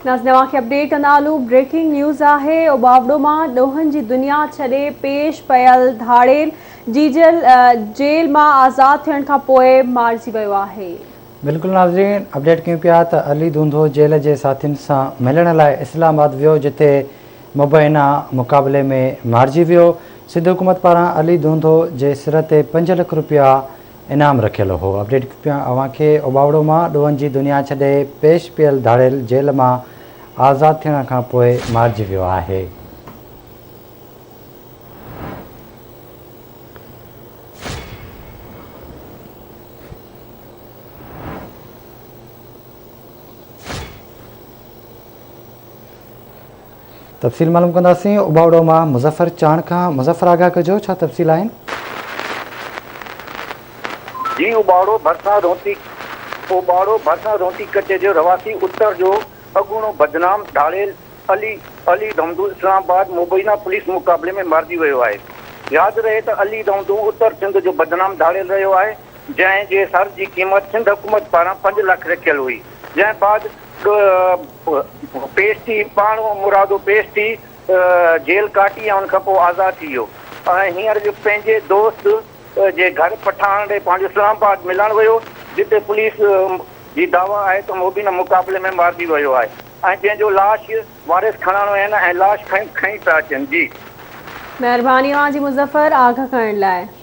ناظرين اوهان کي اپڊيٽ ڪندا هلون بريڪنگ نيوز آهي اوٻاوڙو مان ڏوهن جي دنيا ڇڏي پيش پيل ڌاڙيل جيجل جيل مان آزاد ٿيڻ کان پوء مارجي ويو آهي. بلڪل ناظرين اپڊيٽ ڪيون پيا ته علي ڌونڌو جيل جي ساٿين سان ملڻ لاء اسلام آباد ويو جتي مبينا مقابلي ۾ مارجي ويو سنڌ حڪومت پاران علي ڌونڌو جي سر تي پنج لک روپيا انعام رکيل هو. اپڊيٽ پيان اوهان کي اوٻاوڙو مان ڏوهن جي دنيا ڇڏي پيش پيل ڌاڙيل جيل مان آزاد ٿيڻ کان پوء مارجي ويو آهي. تفصيل معلوم ڪنداسين اٻاوڙو مان مظفر چاڻ کان مظفر آگاهه ڪجو ڇا تفصيل آهن. جي اٻاوڙو ڀرسان رونتي اوٻاڙو ڀرسان رونتي ڪچي جو رهواسي اتر جو اڳوڻو بدنام ڌاڙيل علي علي ڌونڌو اسلام آباد مبينا پوليس مقابلي ۾ مارجي ويو آهي ياد رهي ته علي ڌونڌو اتر سنڌ جو بدنام ڌاڙيل رهيو آهي جنهن جي سر جي قيمت سنڌ حڪومت پاران پنج لک رکيل هئي جنهن بعد پيش ٿي پاڻ مرادو پيش ٿي جيل ڪاٽي ۽ ان کان پوء آزاد ٿي ويو ۽ هينئر جو پنهنجي دوست جي گهر پٺاڻ ڏي پنهنجو اسلام آباد ملڻ ويو جتي پوليس جي دعويٰ آهي ته مبينا مقابلي ۾ مارجي ويو آهي ۽ جنهن جو لاش وارث کڻڻ ويا آهن ۽ لاش کڻي پيا اچن جي. مهرباني اوهان جي مظفر آگاهه ڪرڻ لاء.